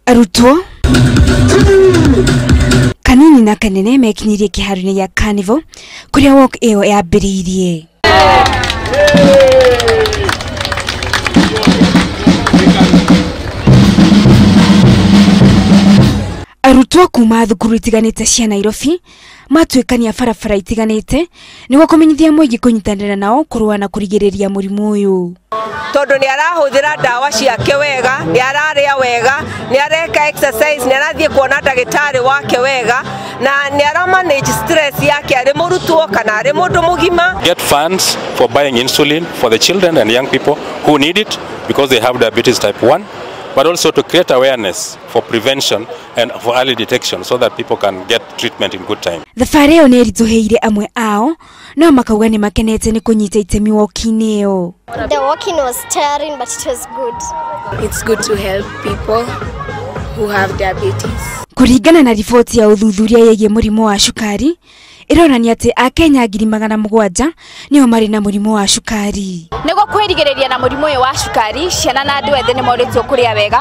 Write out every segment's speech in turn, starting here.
Arutwo kanini na kanene mekinyirie kĩharo-inĩ gĩa Carnival kũrĩa walk ĩyo yambĩrĩirie. Arutwo kuma thukuru itiganĩte cia Nairobi matuĩkania barabara itiganĩte nĩguo kũmenyithia mũingĩ kũnyitanĩra nao kũrũa na kũrigĩrĩria mũrimũ ũyũ. Tondu ni arahuthira ndawa ciake wega, ni araria wega, ni areka exercise, ni arathie kuona ndagitari wake wega, na ni ara manage stress yake ari murutwo kana ari mundu mugima. Get funds for buying insulin for the children and young people who need it because they have diabetes type 1, but also to create awareness for prevention and for early detection so that people can get treatment in good time. Thabarĩ ĩyo nĩ ĩritũhĩire amwe ao no makauga nĩ makenete nĩ kũnyita itemi walk-inĩ ĩyo. The walking was tiring, but it was good. It's good to help people who have diabetes. Kũringana na riboti ya ũthuthuria ĩgiĩ mũrimũ wa cukari, ĩronania atĩ Akenya 700,000 nĩo marĩ na mũrimũ wa cukari. Nĩguo kwĩrigĩrĩria na mũrimũ ũyũ wa cukari, ciana na andũ ethĩ nĩmorĩtio kũrĩa wega,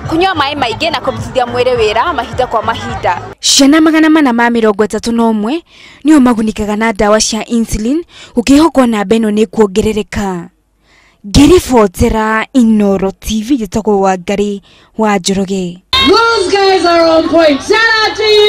kũnyua maĩ maingĩ na kũrutithia mwĩrĩ wĩra mahinda kwa mahinda. Ciana 431 nĩo magunĩkaga na ndawa cia insulin, gũkĩhokwo namba ĩno nĩ kuongerereka. Ngĩribotera Inooro TV, njĩtagwo Wangari wa Njoroge. Those guys are on point. Shout out to you.